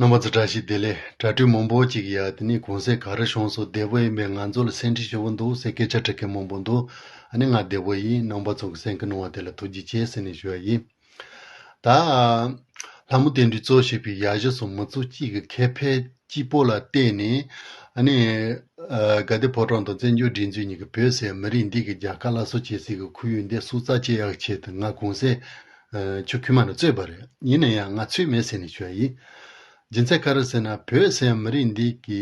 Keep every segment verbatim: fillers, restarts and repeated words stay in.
རྣམ་པ་ཚོ་བཀྲ་ཤིས་བདེ་ལེགས། དྲ་གྲོགས་མང་པོ་ཅིག་ཡ་དེ་ནས་གུང་སེང་ག་རེ་བྱུང་སོང་། བདེ་པོ་ཡིན་པས། ང་ཚོ་ལ་སེམས་ཁྲལ་ཞེ་པོ་འདུག་ཟེར་སྐད་ཆ་དྲི་མཁན་མང་པོ་འདུག་ཨ་ནི་ང་བདེ་པོ་ཡིན། རྣམ་པ་ཚོ་གི་སེམས་ཁུར་གནང་བ་དེ་ལ་ཐུགས་རྗེ་ཆེ་ཟེར་ནས་ཞུ་ཡ་ཡིན། ད་ལྷ་མོ་བསྟན་སྒྲོན་གཙོ་བྱས་པའི་ཡ་གཞི་སོགས་མི་ཚོགས་གཅིག་གི་ཁེ་ཕན་གཅིག་པོ་ལ་བརྟེན་ནས། ཨ་ནི་ཨ་དགའ་ལྡན་ཕོ་བྲང་དང་བཙན་བྱོལ་སྒྲིག་འཛུགས་གཉིས་ཀྱི་བོད་ཟེར་མི་རིགས་འདི་གི་རྒྱལ་ཁ་སླར་གསོ་བྱེད་སའི་གི་ཁོར་ཡུག་འདི་སྲོག་རྩ་གཅོད་ཡག་ཆེད་དུ་ང་གུང་སེང་ཨ་ཁྱོད་ཁུལ་མ་ནས་གཙོས་པ་རེད། ཡིན་ན་ཡང་ང་ཚོད་མེད་ཟེར་ནས་ཞུ་ཡ་ཡིན། རྒྱུ་མཚན་ག་རེ་ཟེར་ན། བོད་ཟེར་མི་རིགས་འདི་གི་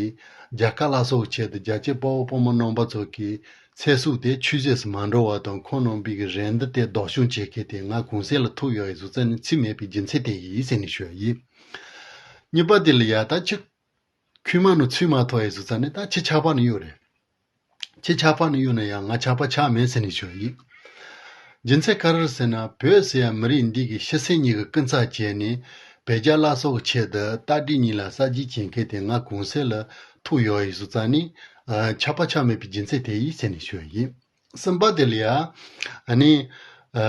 རྒྱལ་ཁ་སླར་གསོ་གི་ཆེད་དུ་རྒྱལ་གཅེས་དཔའ་བོ་དཔའ་མོ་རྣམ་པ་ཚོ་གི་ཚེ་སྲོག་དེ་ཆུད་ཟོས་སུ་མ་འགྲོ་བ་དང་། ཁོང་རྣམ་པའི་གི་རེ་འདུན་དེ་ལྡོག་ཕྱོགས་བྱེད་མཁན་དེ་ང་གུང་སེང་ལ་ཐུག་ཡོད་ཡིན་ཟེར་ནས་ཚོད་མེད་པའི་རྒྱུ་མཚན་དེ་ཡིན་ཟེར་ནས་ཞུ་ཡ་ཡིན། གཉིས་པ་དེ་ལ་ཡ་ད་ཁྱོད་ཁུལ་མ་ནས་ཚོད་མ་ཐུབ་ཡིན་ཟེར་ནས། ད་ཁྱོད་ཆགས་པ་ནས་ཡོད་རེད། ཁྱེད་ཆགས་པ་ནས་ཡོད་ན་ཡང་ང་ཆགས་པ་ཆགས་མེད་ཟེར་ནས་ཞུ་ཡ་ཡིན། རྒྱུ་མཚན་ག་རེ་རེད་ཟེར་ན། བོད་ཟེར་ཡ་མི་རིགས་འདི་གི་ཤི་གསོན་གཉིས་ཀྱི་སྐུ་ཚབ་བྱས་ནས་བོད་རྒྱལ་ལ་སོགས་ཀྱི་ཆེད་དུ་རྟ་དྲེལ་གཉིས་ལ་གསར་བརྗེ་བྱེད་མཁན་དེ་ང་གུང་སེང་ལ་ཐུག་ཡོད་ཡིན་ཟེར་ཙང་ནི། ཨ་ཆགས་པ་ཆགས་མེད་པའི་རྒྱུ་མཚན་དེ་ཡིན་ཟེར་ནས་ཞུ་ཡ་ཡིན། གསུམ་པ་དེ་ལ་ཡ། ཨ་ནི། ཨ་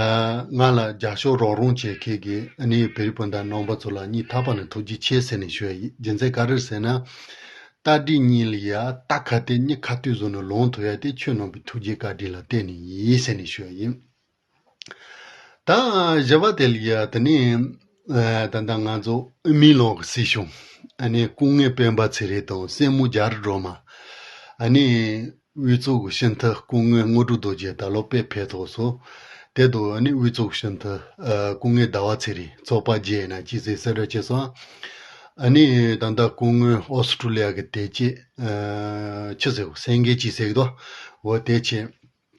ང་ལ་རྒྱབ་སྐྱོར་རོགས་རམ་བྱེད་མཁན་གྱི་ཨ་ནི་བོད་རིགས་སྤུན་ཟླ་རྣམ་པ་ཚོ་ལ་སྙིང་ཐག་པ་ནས་ཐུགས་རྗེ་ཆེ་ཟེར་ནས་ཞུ་ཡ་ཡིན། རྒྱུ་མཚན་ག་རེ་རེད་ཟེར་ན། རྟ་དྲེལ་གཉིས་ལ་ཡ་རྟ་ཁ་གཏད་མྱི་ཁ་གཏད་བཟོས་ནས་ལངས་ཐུབ་ཡ་དེ་ཁྱོད་རྣམ་པའི་ཐུགས་རྗེ་བཀའ་དྲིན་ལ་བརྟེན་ནས་ཡིན་ཟེར་ནས་ཞུ་ཡ་ཡིན། ད་བཞི་པ་དེ་ལ་ཡ་དེ་ནི་ཨ་ད་ལྟ་ང་ཚོ་དབུ་མའི་ལམ་གྱི་སྲིད་སྐྱོང་ཨ་ནི་སྐུ་ངོ་སྤེན་པ་ཚེ་རིང་དང་སྲས་མོ་རྒྱ་རི་སྒྲོལ་མ། ཨ་ནི་དབུས་གཙོ་གི་སྤྱི་འཐུས་སྐུ་ངོ་དངོས་གྲུབ་རྡོ་རྗེ་ད་ལོ་དཔེ་ཕེབས་ཐུབ་སོང་། དེ་དང་ཨ་ནི་དབུས་གཙོ་གི་སྤྱི་འཐུས་ཨ་སྐུ་ངོ་ཟླ་བ་ཚེ་རིང་ཚོགས་པ་བརྒྱད་ཡིན་ན་ཅི་ཟེར་གསལ་བསྒྲགས་བྱས་སོང་། ཨ་ནི་ད་ལྟ་སྐུ་ངོ་ཨོ་སི་ཁྲུ་ལི་ཡ་གི་དེ་ཅི་ཨ་ཆི་ཟེར་གོ་སེང་གེ་ཅི་ཟེར་གི་འདུག་འོ་དེ་བྱས།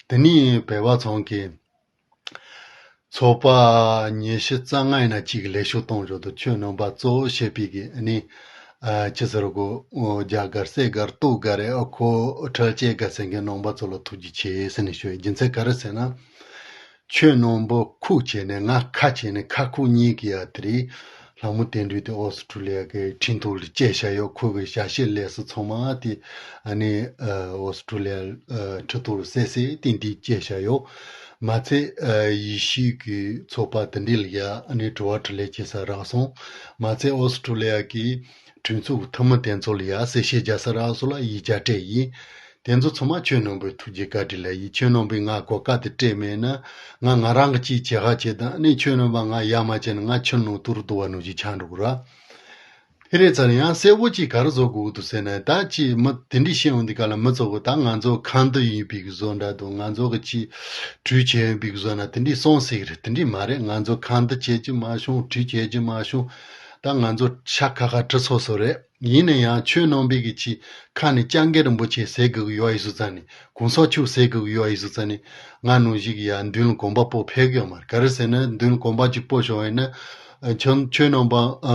དེ་ནས་བོད་པ་ཚང་གི་ཚོགས་པ་ཉི་ཤུ་རྩ་ལྔ་ཡིན་ན་གཅིག་གི་ལས་ཤོག་གཏོང་བཞག་འདུག་ཁྱོད་རྣམ་པ་གཙོ་བོ་བྱས་པའི་གི་ཨ་ནི་ཨ་ཅི་ཟེར་གོ་རྒྱ་གར་སེ་གར་ཏོ་གར་ཨ་ཁོ་ཁྲལ་ཆེ་གར་ཟེར་མཁན་རྣམ་པ་ཚོ་ལ་ཐུགས་རྗེ་ཆེ་ཟེར་ནས་ཞུ་ཡ། རྒྱུ་མཚན་ག་རེ་ཟེར་ན། ཁྱོད་རྣམ་པ་ཁུག་བྱས་ནས་ང་ཁ་བྱས་ནས་ཁ་ཁུག་གཉིས་ཀྱི་ཡ་དེ་རེད། ལྷ་མོ་བསྟན་སྒྲོན་དེ་ཨོ་སི་ཁྲུ་ལི་ཡ་གི་ཁྲིམས་ཐོག་ལ་བཅད་བཞག་ཡོད། ཁོ་གི་ཞབས་ཕྱི་ལས་སུ་ཚང་མ་དེ་ཨ་ནི་ཨོ་སི་ཁྲུ་ལི་ཡ་ཁྲིམས་ཐོག་ལ་བསད་བསད་དེ་འདི་བཅད་བཞག་ཡོད། མ་ཚད་ཡེ་ཤུ་གི་ཚོགས་པ་དེ་འདྲ་ལ་ཡ་ཨ་ནི་དྲི་བ་དྲིས་ལན་བྱེད་ས་རག་སོང་། མ་ཚད་ཨོ་སི་ཁྲུ་ལི་ཡ་གི་གྲོས་ཚོགས་ཀྱི་འཐུས་མི་དེ་ཚོ་ལ་ཡ་གསལ་བཤད་རྒྱག་ས་རག་སོང་ལ་ཡིག་ཆ་སྤྲད་ཡིན། དེ་ཚོ་ཚང་མ་ཁྱོད་རྣམ་པའི་ཐུགས་རྗེ་བཀའ་དྲིན་ལ་ཡིན། ཁྱོད་རྣམ་པས་ང་གོ་སྐབས་དེ་སྤྲད་མེད་ན་ང་ང་རང་གི་ཅིག་བྱེད་ཁ་བྱེད་དང་ནི་ཁྱོད་རྣམ་པ་ང་ཡ་མ་བྱས་ན་ང་ཁྱིམ་ནང་དུར་དུ་བ་ནང་ཅིག་ཆགས་འགྲོ་གི་ར། དེ་རེད་ཙང་ཡང་གསལ་པོ་ཅིག་ག་རེ་བཟོ་དགོས་འདུག་ཟེར་ན། ད་ཅིག་མི་དེ་འདྲས་བཤད་ཡོང་དུས་ག་ལ་མི་ཚོ་གི་ད་ང་ཚོ་ཁ་འདི་ཡིན་པའི་གི་བཟོ་འདྲ་དང་ང་ཚོ་གི་ཅིག་གྲོས་བྱས་ཡོད་པའི་གི་བཟོ་ན་དེ་འདྲས་སོང་ཟེར་གི་རེད། དེ་འདྲས་མ་རེད། ང་ཚོ་ཁ་འདི་བྱེད་ཀྱི་མ་བྱུང་། གྲོས་བྱེད་ཀྱི་མ་བྱུང་། ད་ང་ཚོ་ཤ་ཁ་ཁ་གྲི་སོ་སོ་རེད། ཡིན་ན་ཡང་ཁྱོད་རྣམ་པའི་གི་ཅིག་ཁ་ནས་སྐྱབས་མགོན་རིན་པོ་ཆེ་ཟེར་དགོས་ཀྱི་ཡོད་ཡིན་ཟེར་ཙང་ནས། གོང་ས་མཆོག་ཟེར་དགོས་ཀྱི་ཡོད་ཡིན་ཟེར་ཙང་ནས། ང་ནང་བཞིན་གི་ཡ་མདུན་ལ་གོམ་པ་སྤོ་ཕེབས་ཀྱི་ཡོད་མ་རེད། ག་རེ་ཟེར་ན་མདུན་ལ་གོམ་པ་ཅིག་སྤོ་བྱུང་བ་ཡིན་ན། ཨ་ཁྱོད་ཁྱོད་རྣམ་པ་ཨ་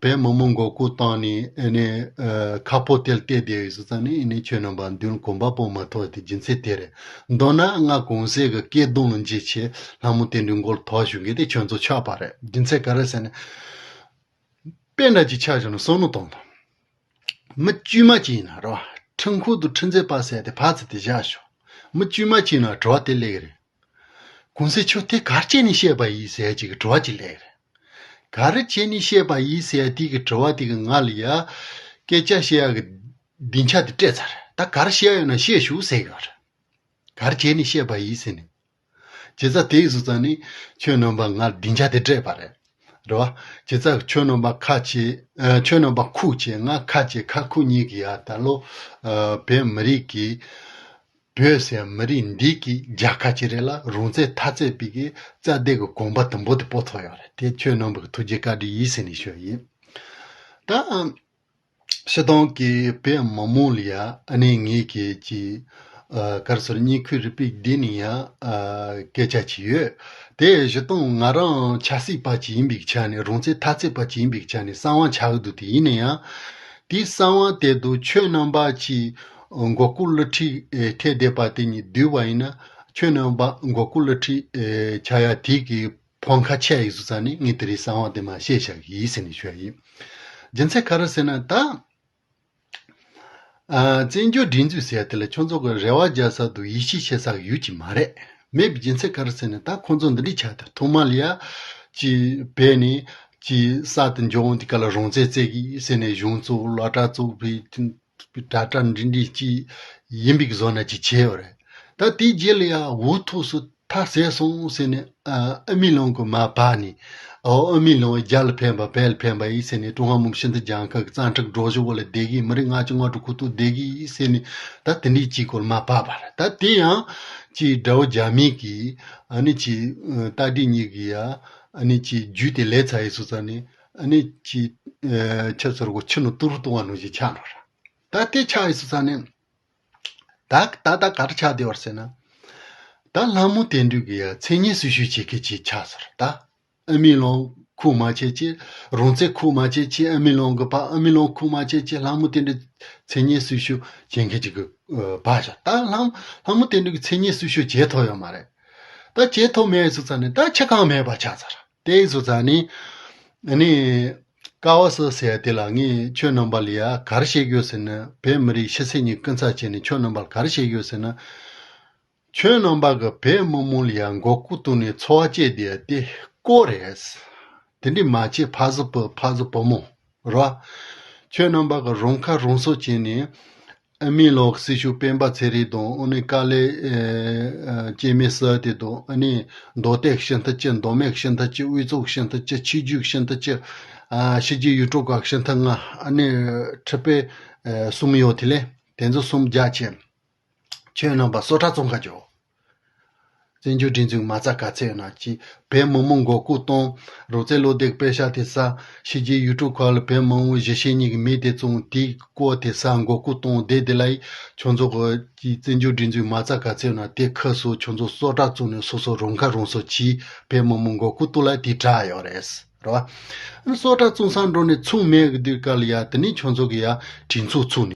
བོད་མི་མང་མགོ་སྐོར་བཏང་ནས་ཨ་ནི་ཨ་ཁ་ཕོ་དེ་ལ་བལྟས་བསྡད་ཡོད་ཟེར་ཙང་ནས། ཨ་ནི་ཁྱོད་རྣམ་པ་མདུན་ལ་གོམ་པ་སྤོ་མ་ཐུབ་པ་དེ་རྒྱུ་མཚན་དེ་རེད། མདོར་ན་ང་གོང་གསལ་གི་སྐད་གདོང་ལ་འཇིགས་བྱས་ལྷ་མོ་བསྟན་སྒྲོན་མགོ་ལ་ཐོག་ཞུ་མཁན་དེ་ཁྱོད་ཚོ་ཆགས་པ་རེད། རྒྱུ་མཚན་ག་རེ་ཟེར་ན། དཔེ་འདྲ་ཅིག་ཆ་བཞག་ན་བསམ་བློ་གཏོང་དང་། མི་དཀྱུས་མ་ཅིག་ཡིན་ན་རེད་བ། ཁྲིམས་ཁང་དུ་ཁྲིམས་རྩོད་པ་ཟེར་དེ་ཕར་ཚུར་དེ་བཞག་ཞོག་མི་དཀྱུས་མ་ཅིག་ཡིན་ན་དྲི་བ་དེ་སླེབས་ཀྱི་རེད། གོང་ས་མཆོག་དེ་ག་རེ་བྱས་ནས་བཤད་པ་ཡིན་ཟེར་ཅིག་གི་དྲི་བ་ཅིག་སླེབས་ཀྱི་རེད། ག་རེ་བྱས་ནས་བཤད་པ་ཡིན་ཟེར་དེ་གི་དྲི་བ་དེ་གི་ང་ལ་ཡ་སྐད་ཆ་བཤད་ཡ་གི་སྡིངས་ཆ་དེ་སྤྲད་ཚར། ད་ག་རེ་བཤད་ཡ་ཡོད་ན་བཤད་ཤོག་ཟེར་གི་རེད། ག་རེ་བྱས་ནས་བཤད་པ་ཡིན་ཟེར་ནས། བྱས་ཙང་དེ་ཡིན་ཙང་ནི་ཁྱོད་རྣམ་པ་ང་སྡིངས་ཆ་དེ་སྤྲད་པ་རེད། རེད་བ། བྱས་ཙང་ཁྱོད་རྣམ་པ་ཁ་ཆེ། ཨ་ཁྱོད་རྣམ་པ་ཁུག་ཆེ་ང་ཁ་ཆེ། ཁ་ཁུག་གཉིས་ཀྱི་ཡ་ད་ལོ་ཨ་བོད་མི་རིགས་ཀྱི་བོད་ཟེར་མི་རིགས་འདི་གི་རྒྱལ་ཁ་ཅིག་རེད་ལ། རང་བཙན་འཐབ་རྩོད་པའི་གི་རྩ་དེ་གི་གོམ་པ་དུམ་བུ་དེ་སྤོ་ཐུབ་ཡོད་རེད། དེ་ཁྱོད་རྣམ་པ་གི་ཐུགས་རྗེ་བཀའ་དྲིན་ཡིན་ཟེར་ནས་ཞུ་ཡིན། ད་ཨ། སྤྱིར་བཏང་གི་བོད་མི་མང་ལ་ཡ་ཨ་ནི་ངེད་ཀྱི་ཅིག་ཨ་ག་རེ་ཟེར་བསྙེན་བཀུར་རིག་པའི་སྡེ་ནས་ཡ་ཨ་སྐད་ཆ་ཅིག་ཡོད། དེ་སྤྱིར་བཏང་ང་རང་ཆབ་སྲིད་པ་ཅིག་ཡིན་པའི་ཆ་ནས། རང་བཙན་འཐབ་རྩོད་པ་ཅིག་ཡིན་པའི་ཆ་ནས་གསང་བ་ཆགས་ཀྱི་འདུག་དེ་ཡིན་ན་ཡང་དེའི་གསང་བ་དེ་དུ་ཁྱོད་རྣམ་པ་ཅིག་མགོ་སྐོར་བསླུ་བྲིད་ཨེ་ཐེབས་བསྡད་པ་དེ་གཉིས་བསྡུས་པ་ཡིན་ན། ཁྱོད་རྣམ་པ་མགོ་སྐོར་བསླུ་བྲིད་ཨེ་བྱ་ཡ་དེ་གི་ཕོན་ཁ་ཆེ་ཡིན་ཟེར་ཙང་ནས་ངས་དེ་རིང་གསང་བ་དེ་མར་བཤད་བཞག་གི་ཡིན་ཟེར་ནས་ཞུ་ཡ་ཡིན། རྒྱུ་མཚན་ག་རེ་ཟེར་ན་ད། ཨ་བཙན་བྱོལ་སྒྲིག་འཛུགས་ཟེར་ཡ་དེ་ལ་ཁྱོད་ཚོ་གི་རེ་བ་རྒྱག་ས་དང་ཡིད་ཆེས་བྱེད་ས་གི་ཡུལ་ཅིག་མ་རེད། མེད་པའི་རྒྱུ་མཚན་ག་རེ་ཟེར་ན་ད་ཁོང་ཚོ་འདི་འདྲས་ཆགས་ཏེ་ཐོག་མ་ལ་ཡ་ཅིག་བས་ནས་ ཅིག་ས་དེ་འབྱོར་འོང་དུས་སྐབས་ལ་རོང་བཙན་བཙལ་གི་ཟེར་ནས་གཞུང་བཙུགས་སློབ་གྲྭ་བཙུགས་པའི་དྲ་གྲ་འགྲིག་འགྲིག་ཅིག་ཡིན་པའི་བཟོ་ནས་ཅིག་བྱས་ཡོད་རེད། ད་དེའི་རྗེས་ལ་ཡང་འུ་ཐུག་སུ་མཐའ་ཟད་སོང་ཟེར་ནས་ཨ་ཨ་མི་ལོང་གི་མ་པ་ནི་ཨོ་ཨ་མི་ལོང་རྒྱ་ལ་ཕན་པ་བལ་ལ་ཕན་པ་ཡིན་ཟེར་ནས་ཀྲུང་ཧྭ་མི་དམངས་སྤྱི་མཐུན་རྒྱལ་ཁབ་ཀྱི་རྩ་ཁྲིམས་སྒྲོག་གཞི་འོག་ལ་བསྡད་གི་མི་རིགས་ལྔ་བཅུ་ང་དྲུག་ཁུ་ཐུག་བསྡད་གི་ཟེར་ནས་ད་དེ་འདྲའི་ཅིག་སྐོར་མ་པ་པ་རེད། ད་དེ་ཡང་ཅིག་དགྲ་བོ་རྒྱ་མི་གི་ཨ་ནི་ཅིག་ཨ་རྟ་དྲེལ་གཉིས་ཀྱི་ཡ་ཨ་ནི་ཅིག་རྒྱུད་དེ་ལས་ཚར་ཡི་སུ་ཚ་ནི་ཨ་ནི་ཅིག་ཨ་ཆ་ཚར་གོ་ཆུ་ནང་ཏུ་རུ་ཏུ་བ་ནུ་ཞིག་ཆགས་འགྲོ་ར། ད་དེ་ཆགས་ཡི་སུ་ཚ་ནི་ད་ད་ད་ག་རེ་ཆགས་བསྡད་པ་རེད་ཟེར་ན། ད་ལྷ་མོ་བསྟན་འགྲུས་ཀྱི་ཡ་མཚན་སྙན་སྲི་ཞུ་བྱེད་མཁན་ཅིག་ཆགས་ཚར། ད་ཨ་མི་ལོང་ཁུག་མ་བྱེད་ཅེས་རོང་བཙན་ཁུག་མ་བྱེད་ཅེས་ཨ་མི་ལོང་གི་པ་ཨ་མི་ལོང་ཁུག་མ་བྱེད་ཅེས་ལྷ་མོ་བསྟན་འགྲུས་མཚན་སྙན་སྲི་ཞུ་བྱེད་མཁན་ཅིག་གི་ཨ་པ་ཤ། ད་ལྷ་ལྷ་མོ་བསྟན་འགྲུས་ཀྱི་མཚན་སྙན་སྲི་ཞུ་བྱེད་ཐུབ་ཡོད་མ་རེད། ད་བྱེད་ཐུབ་མེད་སུ་ཚ་ནི་ད་ཆ་གང་མེད་པ་ཆགས་ཚར། དེ་སུ་ཚ་ནི་ཨ་ནི་ཀ་བ་སི་ཟེར་ཡ་དེ་ལ་ངས་ཁྱོད་རྣམ་པ་ལ་ཡ་ག་རེ་བཤད་དགོས་ཟེར་ན། བོད་མི་རིགས་ཤི་ཚད་ཉིད་ཀུན་ཚ་བྱས་ནས་ཁྱོད་རྣམ་པ་ལ་ག་རེ་བཤད་དགོས་ཟེར་ན། ཁྱོད་རྣམ་པ་གི་བོད་མི་མང་ལ་ཡ་མགོ་སྐོར་བཏང་ནས་འཚོ་བ་སྐྱེལ་བསྡད་ཡ་དེ་ལྐོག་རེད། དེ་འདྲས་མ་བྱེད། ཕ་བཟོ་བུ་ཕ་བཟོ་བུ་མོ་རེད་བ། ཁྱོད་རྣམ་པ་གི་རང་ཁ་རང་གསོ་བྱས་ནས་ཨ་མི་ལོག་སྲི་ཞུ་སྤེན་པ་ཚེ་རིང་དང་ཨ་ནི་དཀའ་ལས་ཨེ་ཨེ་སྐྱེ་དམན་ཟེར་དེ་དང་ཨ་ནི་མདོ་སྟོད་ཤིན་ཏུ་ཅི་མདོ་སྨད་ཤིན་ཏུ་ཅི་དབུས་གཙང་ཤིན་ཏུ་ཅི་ཆོས་བརྒྱུད་ཤིན་ཏུ་ཅི་ཨ་ཕྱི་རྒྱལ་ཡུལ་གྲུ་ཁག་ཤིན་ཏུ་ལྔ་ཨ་ནི་ཁྲི་པའི་ཨེ་གསུམ་ཡོད། དེ་ལས་དེ་ཚོ་གསུམ་རྒྱ་ཆེ། ཁྱོད་རྣམ་པ་སོ་ཁྲ་བཙོང་ག་འགྱོ། བཙན་བྱོལ་སྒྲིག་འཛུགས་མ་རྩ་ག་ཚད་ཡོད་ན་ཅི། བོད་མི་མང་མགོ་སྐོར་གཏོང་། རོགས་རྩེ་བློ་བདེ་པེ་ཤ་དེ་ས། ཕྱི་རྒྱལ་ཡུལ་གྲུ་ཁག་ལ་བོད་མང་བོ་གཞིས་བྱེས་གཉིས་ཀྱི་མི་དེ་བཙོང་དེ་བསྐོར་དེ་ས་མགོ་སྐོར་གཏོང་དེ་དེ་ལ་ཡི་ཁྱོད་ཚོ་གི་ཅི་བཙན་བྱོལ་སྒྲིག་འཛུགས་མ་རྩ་ག་ཚད་ཡོད་ན་དེ་ཁ་སོ་ཁྱོད་ཚོ་སོ་ཁྲ་བཙོང་ནས་སོ་སོ་རང་ཁ་རང་གསོ་གྱིས་བོད་མི་མང་མགོ་སྐོར་གཏོང་ལ་དེ་དྲག་ཡོད་རེད། རེད་བ། ཨ་ནི་སོ་ཁྲ་བཙོང་ས་འགྲོ་ནས་ཚུགས་མེད་གི་དུས་སྐབས་ལ་ཡ་དེ་ནས་ཁྱོད་ཚོ་གི་ཡ་གྲོས་ཚོགས་ཚུགས་ནས།